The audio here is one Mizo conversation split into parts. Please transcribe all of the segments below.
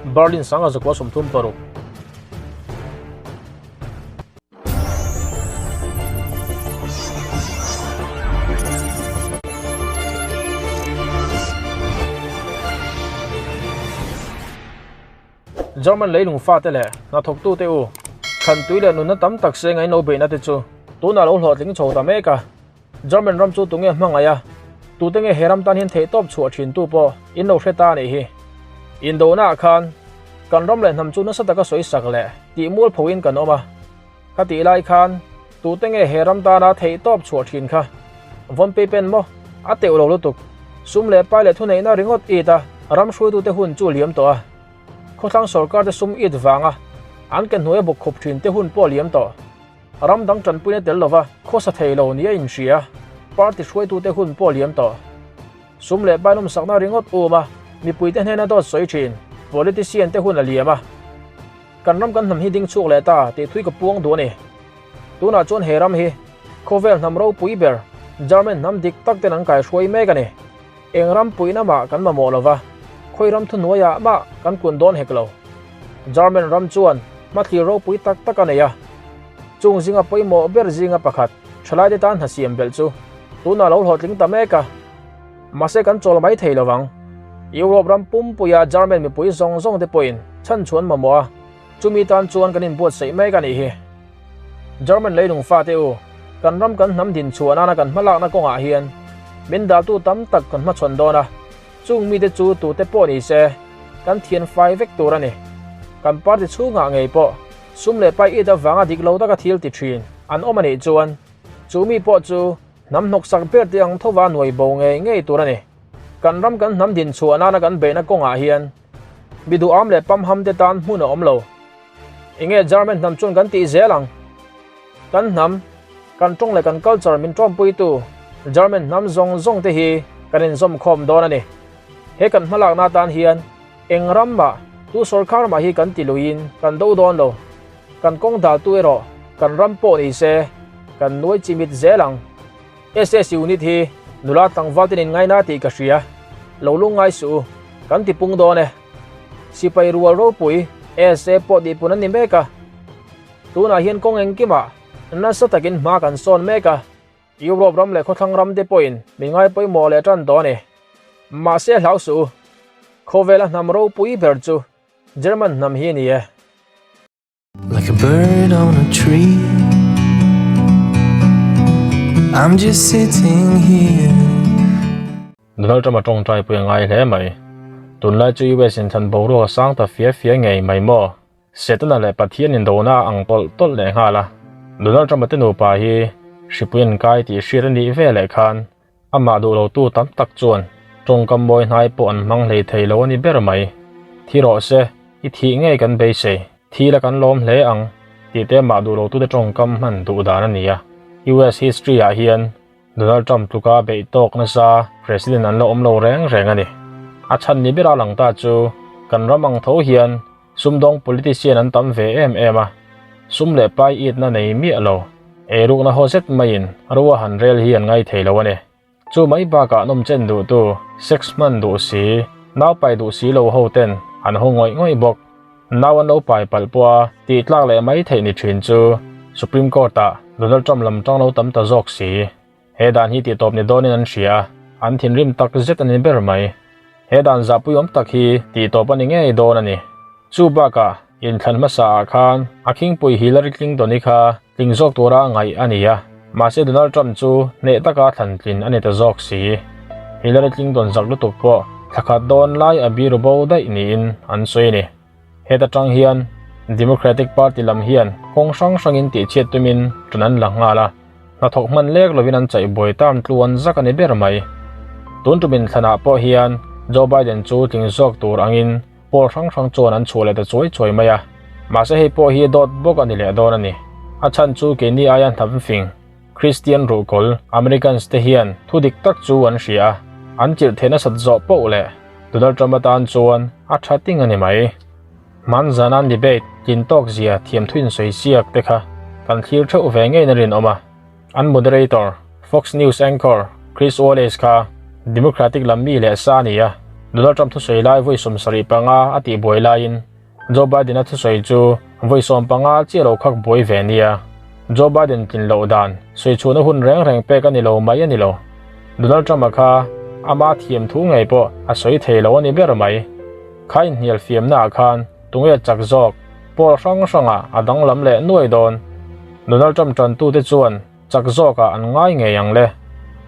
Berlin 1936. German leilung fate leh hnathawktute u, thlan tui leh nunna tam tak senga in lo beihna te chu tunah lo hlawhtling chho ta mek a. German ram chu tunge hmangaih a, tute nge he ram tan hian theihtawp chhuah thintu pawh in lo hre ta a nih hi. Indonaah khan kan ram leh hnam chu nasa taka sawi sak leh tih mual phoin kan awm a. Ka tih lai khan tute nge he ram tana theihtawp chhuah thin kha? Von Papen maw? A teuh lo lutuk. Sum leh pai leh thuneihna ringawt it a, ram hruaitute hun chu liam tawh a. Khawthlang sawrkarte sum it vanga an ke hnuaia bawk khup thin te hun pawh liam tawh. Ram dang tanpuina tel lova khawsa thei lo nia inhria, party hruaitute hun pawh liam tawh. Sum leh pai nawmsakna ringawt um a, mipuite hnena dawt sawi thin, politician te hun a liam a. Kan ram kan hnam hi ding chhuak leh ta tih thui ka puang duh a ni. Tunah chuan he ram hi khawvel hnam ropui ber German hnam dik tak ten an kaihruai mek a ni. Eng ram puihna mah kan mamawh lo va, khawi ram thuhnuaiah mah kan kun dawn hek lo. German ram chuan hmathlir ropui tak tak a nei a. Chung zinga pawimawh ber zinga pakhat thalaite tan hna siam belh chu tunah lo hlawhtling ta mek a. Mahse kan chawl mai thei lo vang. Europe ram pumpuia German mipui zawng zawng te pawhin chhan chhuan mamawh a, chumi tan chuan kan inbuatsaih mek a nih hi. German leilung fate u, kan ram kan hnam din chhuah nana kan hmalakna kawngah hian min daltu tam tak kan hmachhawn dawn a, chung mite chu tute pawh ni se kan thian fai vek tur a ni. Kan party chhungah ngei pawh sum leh pai it avanga dik lo taka thil ti thin an awm a nih chuan chu mi pawh chu hnam hnawksak ber te ang thova nuai bo ngei ngei tur a ni. Kan ram kan hnam din chhuah nana kan beihna kawngah hian mi duham leh pamham te tan hmun a awm lo. Enge German hnam chuan kan tih zel ang? Kan hnam, kan tawng leh kan culture min tawmpuitu German hnam zawng zawng te hi kan inzawm khawm dawn a ni. He kan hmalakna atan hian eng ram mah, tu sawrkar mah hi kan ti luiin kan do dawn lo. Kan kawng daltu erawh kan ram pawh ni se kan nuai chimit zel ang. SS unit hi nula tlangval ten in ngaina tih ka hria. Lo lungngai suh u, kan ti pung dawn e. Sipai rual ropui SA pawh tihpun an ni mek a. Tunah hian kawng engkimah nasa takin hma kan sawn mek a. Europe ram leh khawthlang ram te pawhin min ngai pawimawh leh tan tawh a ni. Mahse hlau suh u, khawvela hnam ropui ber chu German hnam hi a ni e. Like a bird on a tree I'm just sitting here Donald Trump a tawngtai pui a ngai hle mai. Tunlai chu US in thlan boruak a sang ta fia fia ngei mai maw? Setana leh Pathian indona a ang tawlh tawlh leh nghal a. Donald Trump a te nupa hi hripui an kai tih hriat a nih ve leh khan Amah duh lotu tam tak chuan tawngkam mawi hnai pawh an hmang hlei thei lo a ni ber mai. Thi rawh se, i thih ngei kan beisei, thi la kan lawm hle ang, tih te amah duh lotute tawngkam hman duh dan a ni a. US history ah hian Donald Trump tluka beih tawk nasa president an la awm lo reng reng a ni. A chhan ni bera lang ta chu kan ram ang tho hian Sumdawng politician an tam ve em em a, sum leh pai itna nei miah lo, eirukna haw zet maiin ro a han rel hi an ngai thei lo a ni. Chu mai bakah nawmchen duhtu, sex hman duh si, nau pai duh si lo ho ten an haw ngawih ngawih bawk. Nau an lo pai palh pawh a tih tlak leh mai theih ni thin chu Supreme Court ah Donald Trump lam tang lo tam ta zawk si. He dan hi tih tawp ni dawnin an hria a, an thinrim tak zet a ni ber mai. He dan zahpui awm tak hi tih tawp a ni ngei dawn a ni. Chu bakah, inthlan hmasa ah khan a khingpui Hillary Clinton-i kha tling zawk tura ngaih a ni a, mahse Donald Trump chu hneh taka thlan tlin a ni ta zawk si. Hillary Clinton zak lutuk pawh thla khat dawn lai a biru bo daih niin an sawi a ni. Heta tang hian Democratic Party lam hian kawng hrang hrangin tihchhiat tumin ṭan an la nghal a. Hnathawk hman lek lovin an chaih buai term tluan zak a ni ber mai. Tun tumin thlanah pawh hian Joe Biden chu tling zawk tur angin poll hrang hrang chuan an chhuah leh ta chuai chuai mai a. Mahse hei pawh hi dawt bawk a ni leh dawn a ni. A chhan chu keini aia hnam fing, Christian ruhkawl, Americans te hian thu dik tak chu an hria a, an chilh theih nasat zawh poh leh Donald Trump atan chuan a tha ting a ni mai. Hmanzana debate tlin tawk zia thiamthu insawi siak te kha kan thlir theuh ve ngeiin a rinawm a. An moderator, Fox News anchor Chris Wallace kha Democratic lam mi leh sa a ni a. Donald Trump thusawi lai vawi 75 a tihbuai laiin Joe Biden-a thusawi chu vawi 15 chiah lo khak buai ve nia. Joe Biden tlin loh dan sawi chhuahna hun reng reng pek a ni lo mai a ni lo. Donald Trump-a kha ama thiam thu ngei pawh a sawi thei lo a ni ber mai. Kha inhnial fiamnaah khan tunge chak zawk pawl hrang hrangah a danglam leh nuai dawn. Donald Trump tantute chuan chak zawkah an ngai ngei ang le.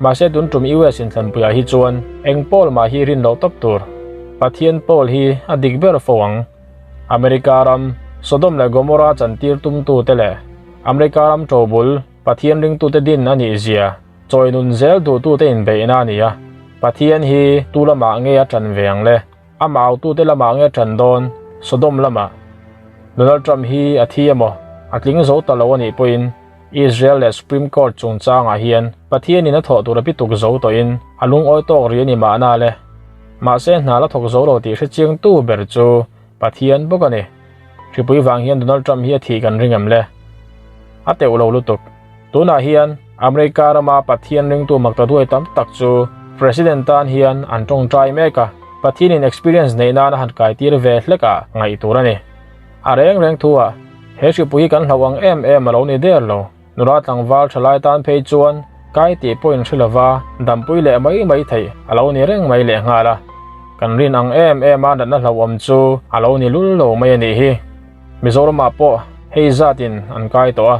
Mahse tun tum US inthlanpuiah hi chuan eng pawl mah hi rin loh tawp tur. Pathian pawl hi a dik ber fo ang. America ram Sodom leh Gomorrah chantir tumtute leh America ram ṭobul Pathian ringtute din a nih zia chawi nun zel duhtute inbeihna a ni a. Pathian hi tu lamah nge a ṭan ve ang le? A mautute lamah nge ṭan dawn? Sodom lamah. Donald Trump hi a thi emaw, a tling zo ta lo a nih pawhin Israel leh Supreme Court chungchangah hian Pathianin a thawh tur a pituk zo tawhin a lungawi tawk rih a ni mahna le. Mahse hna la thawk zo lo tih hrechiangtu ber chu Pathian bawk a ni. Hripui vang hian Donald Trump hi a thih kan ring em le? A teuh lo lutuk. Tunah hian America rama Pathian ringtu makta duai tam tak chu President tan hian an tawngtai mek a, Pathianin experience neih nan a han kaitir ve hlek ah ngaih tur a ni. A reng reng thu ah he hripui hi kan hlauh ang em em a lo ni der lo. Nula tlangval tha lai tan phei chuan kai tih pawh inhre lova dampui leh mai mai theih a lo ni reng mai leh nghal a. Kan rin ang em em a natna hlauhawm chu a lo ni lul lo mai a nih hi. Mizoramah pawh hei zatin an kai tawh a,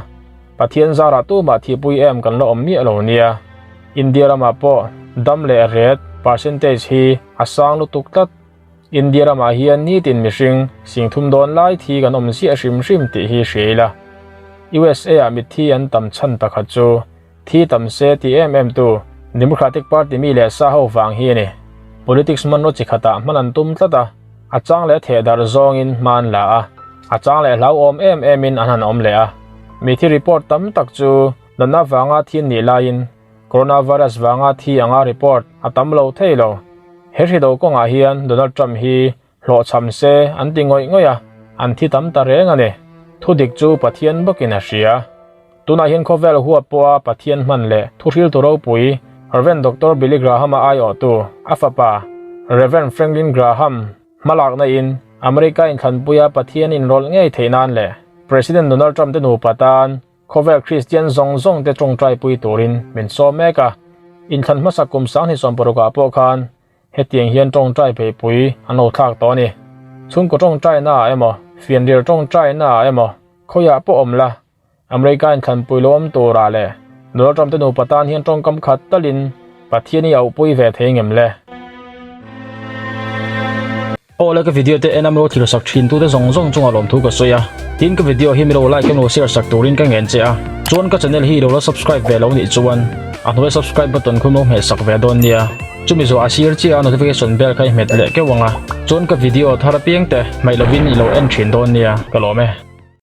Pathian zarah tumah thihpui em kan la awm miah lo nia. India ramah pawh dam leh ret percentage hi a sang lutuk tlat. India ramah hian nitin mihring singthum dawn lai thi kan awm ziah hrim hrim tih hi hria ila. USA ah mitthi an tam chhan pakhat chu thi tam se ti em em tu Democratic Party mi leh sa ho vang hi a ni. Politics hmanraw chi khatah hman an tum tlat a, a chang leh thehdarh zawngin hma an la a, a chang leh hlauhawm em emin an han awm leh a. Mithi report tam tak chu natna vanga thi an nih laiin Coronavirus vanga thi anga report a tam lo thei lo. He hri do kawngah hian Donald Trump hi hlawhchham se an ti ngawih ngawih a, an thi tam ta reng a ni. Thudik chu Pathian bawkin a hria. Tunah hian khawvel huap pawha Pathian hman leh thuhriltu ropui Rev. Doctor Billy Graham-a aiawhtu a fapa Rev. Franklin Graham hmalakna in America inthlanpuia Pathian inrawlh ngei theih nan leh President Donald Trump te nupa tan Khawvel Kristian zawng zawng te tawngtaipui turin min sawm mek a, inthlan hmasa kum 2016 ah pawh khan hetiang hian tawngtai beihpui an lo thlak tawh a ni. Chhungkaw tawngtaina ah emaw, fianrial tawngtaina ah emaw khawiah pawh awm la, America inthlanpui lo awm turah leh Donald Trump te nupa tan hian tawngkam khat talin Pathian i auhpui ve thei ngem le? Aw le ka video te en a milo thlir sak thin tute zawng zawng chungah lawmthu ka sawi a, tin ka video hi milo like emaw share sak turin ka ngen che a, chuan ka channel hi ilo la subscribe ve lo nih chuan a hnuai subscribe button khu milo hmeh sak ve dawn nia, chumi zawh a sir chiah a notification bell kha i hmet leh keuh ang a, chuan ka video thar apiang te hmaih lovin ilo en thin dawn nia ka lawm e.